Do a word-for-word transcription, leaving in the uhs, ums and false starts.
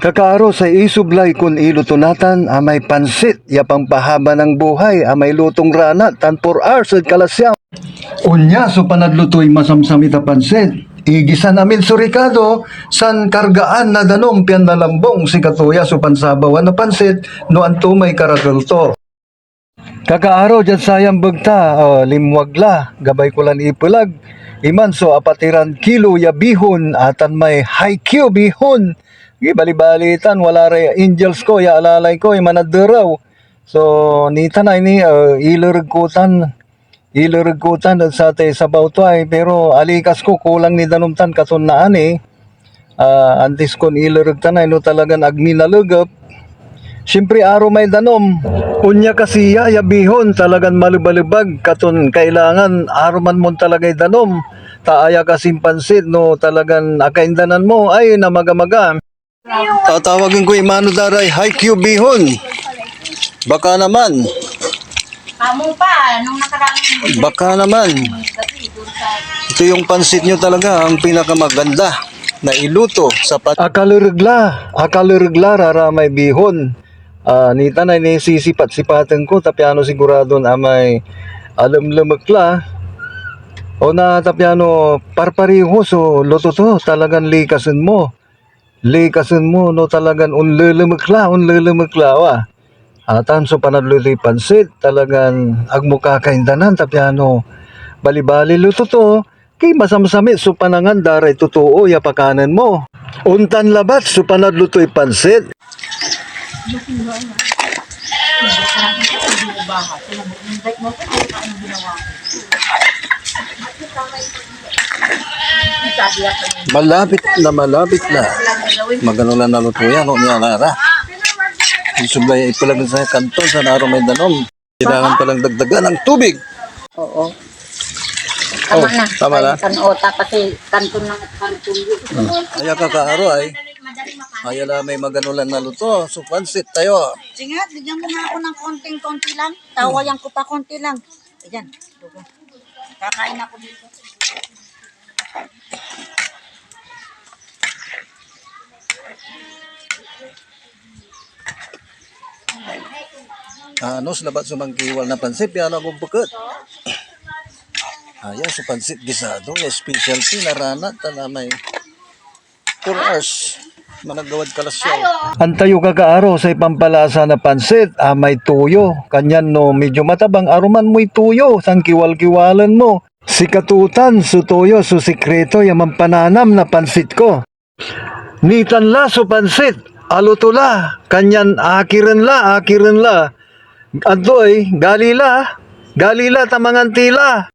Kakaaro, say isublay kon iluto natan amay pansit ya pampahaba ng buhay amay lutong ranat tan four hours ed kalasyang. Onya so panaglutoy masamsamit a pansit. Igisan amin so rikado, san kargaan na danum pian nalambong, sikato ya so pansabawan na pansit no anto may karakel to. Kakaaro, diad sayan begta, ah, linmuag la, gabay ko lan ipelag. Iman so apatiran kilo ya bihon, atan may High Q bihon. Bali-bali tan, wala ray angels ko ya alalay ko, iman a deraw. So, nitan ay ni, ah, ilereg ko tan, ilereg ko tan ed satay sabaw to ay, pero alikas ko, kulang ni danum tan katon naani. Ah, antis kon ilereg tan ay no talagan ag mi nalegep. Siyempre, aro may danum. Onya kasi ya, ya bihon, talagan malebalebag katon kailangan aro man mon talagay danum. Ta aya kasin pansit, no talagan akaindanan mo, ay namagamaga. Tatawagen ko imano da ray High Q bihon. Baka naman. Kamo pa, nung nakaraan Baka naman. Gabi, doon sa Ito yung pansit nyo talaga, ang pinakamaganda na iluto sa pan- Akalereg la, akalereg la, raramay bihon. Ah, nitan ay nisisipat-sipaten ko, ta piano siguradon amay alemlemek la. O na, ta piano parpareho so luto to, talagan likasen mo. Likasen mo no talagan onlelemek la, onlelemek la, wa. Atan so panaglutoy pansit, talagan ag mo kakaindanan, ta piano balibali luto to, ki masamsamit so panangan da ray totoo ya pakanen mo. Ontan labat so panaglutoy pansit. Malapit na malapit na. Magano la naluto yan, o niya rara. Yung sublay ipelag sa kanton, sa naro may danom. Kailangan palang dagdagan ng tubig. Oo. Tama Oh, na. tama na? Ay, kan-, o, ta-, kasi kanton lang at kanton yun. Hmm. Ay, kakaaro ay. Ay, ala, may magano lan naluto. So, pansit tayo. Sige nga, bigyan mo nga ako ng konting-konti lang. Tawayan ko pa konti lang. Ayan. Kakain ako dito. Anos labat so mangkiwal na pansit, piano agom peket. Ayan, so pansit gisado, ya specialty na ranat, tala may four hours, managawad kalasyaw. Antayo kakaaro say pampalasa na pansit, ah, may toyo. Kanyan no medyo matabang, aruman moy toyo, san kiwal-kiwalen mo. Sikatotan so toyo so sikreto ya mampananam na pansit ko. Nitan la so pansit, aluto la, kanyan akiren la, akiren la. Antoy, gali la, gali la, ta mangan ti la.